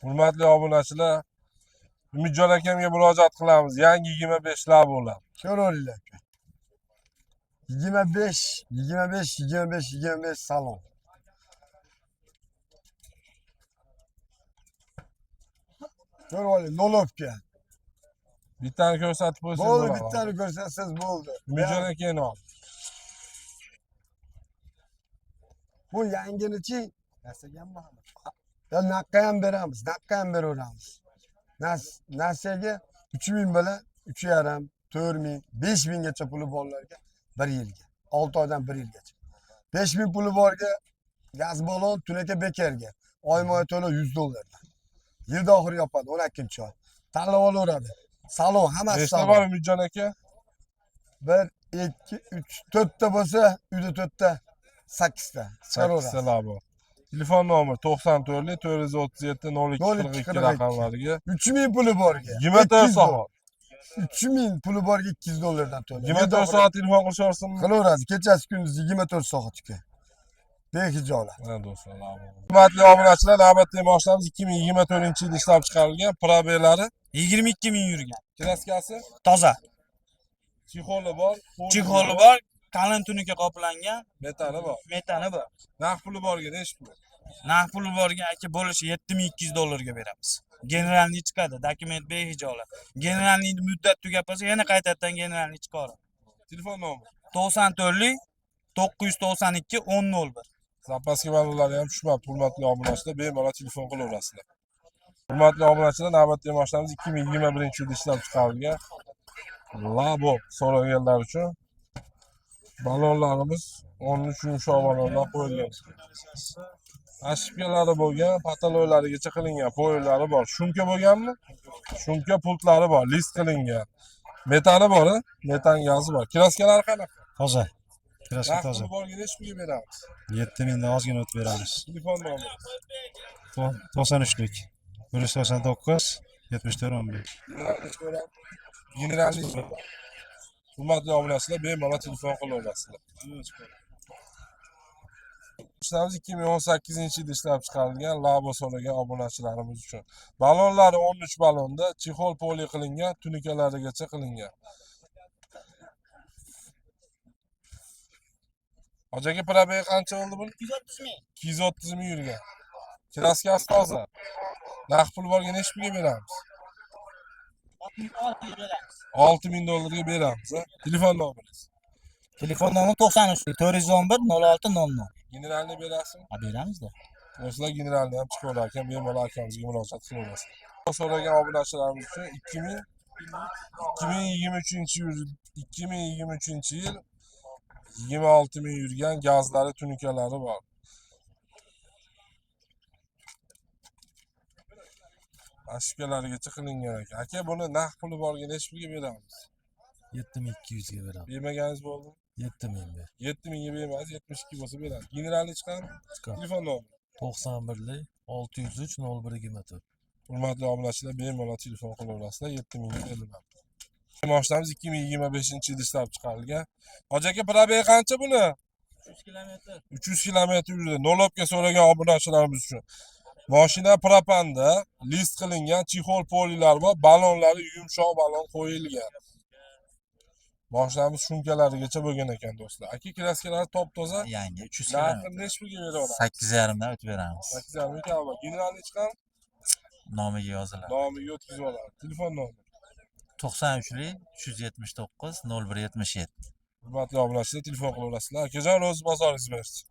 Hurmatli obunachilar, Umidjon akamga murojaat qilamiz. Yangi 25 Labolar. Ko'raveringlar aka. 25, 25, 25, 25 salon. Ko'rib oling, nolovka. Bittani ko'rsatib qo'ysangiz Bo'ldi, bo'ladi. Bittani ko'rsatsangiz bo'ldi. Umidjon akani ol. Bu yanginichi? Ya naqqa ham beramiz, naqqa ham beraveramiz. Nasiyaga 3000 bilan 3,5, 4000, 5000 gacha puli borlarga 1 yilga. 6 oydan 1 yilgacha. 5000 puli borga gaz balon tunaka bekarga. Oyma-oy to'lov 100 dollardan. Yilda oxiri yopadi, 12-oy. Tanlab olaveradi. Salon hammasi Nechta salon. Bor Umidjon aka? 1, 2, 3, 4 ta bo'lsa, uyda 4 ta, 8 ta. 8 ta Labo. Telefon nomeri 94 437 02 42 42 raqamlariga. 3000 puli borga. 24 200 soat. 3000 puli borga 200 dollardan to'laydi. 24 soat telefon qilishaversinmi? Qilaveradi. Kechasi kunduzi 24 soat uka. Behijolat. Mana do'stlar, Labo. Hurmatli obunachilar, navbatdagi mashinamiz 2024-yilda ishlab chiqarilgan probelari, 22 ming yurgan. Kraskasi, Toza. Чехол i bor, poli Чехол i bor, qalin tunuka qoplangan, Metani bor. Metani bor. Naqd puli borga nechi pul? Naqd puli borga aka bo'lishi 7200 dollarga beramiz. Генеральный chiqadi, dokument behijolat. Генеральный muddat tugab qolsa, yana qaytadan генеральный chiqaradi. Telefon nomeri. 94 992 1001. Запаска ballonlari ham tushmabdi, hurmatli obunachilar, bemalol telefon qilaverasizlar. Hurmatli obunachilar, navbatdagi mashinamiz 2021-yilda ishlab chiqarilgan Labo so'raganlar uchun ballonlarimiz 13 yumshoq ballonlar qo'yilgan. Ошибка lari bo'lgan, потолок larigacha qilingan, poyillari bor. Шумка bo'lganmi? Шумка pultlari bor, list qilingan. Metani bor, a? Metan gazi bor. Kraska lari qanaqa? Toza. Kraska Naqd toza. Puli borga nechi pulga beramiz? 7000 dan ozgina o'tib beramiz. Telefon nomeri. 93lik. 199 74 15. Генеральный. Hurmatli obunachilar, bemalol telefon qilaverasizlar. Mashinamiz 2018-yilda ishlab chiqarilgan Labo so'ragan obunachilarimiz uchun. Ballonlari 13 ballonda, чехол poli qilingan, tunukalarigacha qilingan. Hoji aka, пробег qancha bo'ldi buni? 230 ming. 230 ming yurgan. Kraskasi toza. Naqd pul borga nechi pulga beramiz? 66 beramiz. 6000 dollarga beramiz, a? Telefon nomeringiz. Telefon nomeri 93 411 06 00. Генеральный berasizmi? Ha, beramizda. Do'stlar, генеральный ham chiqaverar ekan, bemalol akamizga murojaat qilaverasizlar. So'ragan obunachilarimiz uchun 2023 yil 2023 yil 26 ming yurgan, gazlari, tunukalari bor. Ошибка larigacha qilingan ekan. Aka, buni naqd puli borga nechi pulga beramiz? 7200 ga beramiz. Bermaganingiz bo'ldimi? 7000 ber. 7000 ga bermaysiz, 72 bo'lsa beramiz. Генеральный chiqadimi? Chiqadi. Telefon nomeri. 91lik 603 01 24. Hurmatli obunachilar, bemalol telefon qilaverasizlar, 7000 ga beriladi. Mashinamiz 2025 yilda ishlab chiqarilgan. Hoji aka, пробег qancha buni? 300 kilometr. 300 kilometr yurdi. Nolobga so'ragan obunachilarimiz uchun. Mashina propanda, list qilingan, чехол polilar bor, ballonlari yumshoq ballon qo'yilgan. Mashinamiz шумка larigacha bo'lgan ekan, do'stlar. Aka, kraskalari top-toza. Yangi 300 Narxini kilometr. Nechi pulga beraveramiz? 8,5 dan o'tib beramiz. 8,5 ga bor. Генеральный chiqadimi? Nomiga yoziladi. Nomiga o'tkazib oladi. Telefon nomeri. 93lik 379 01 77. Hurmatli obunachilar, telefon qilaverasizlar. Akajon, ro'zi bozoringiz bersin.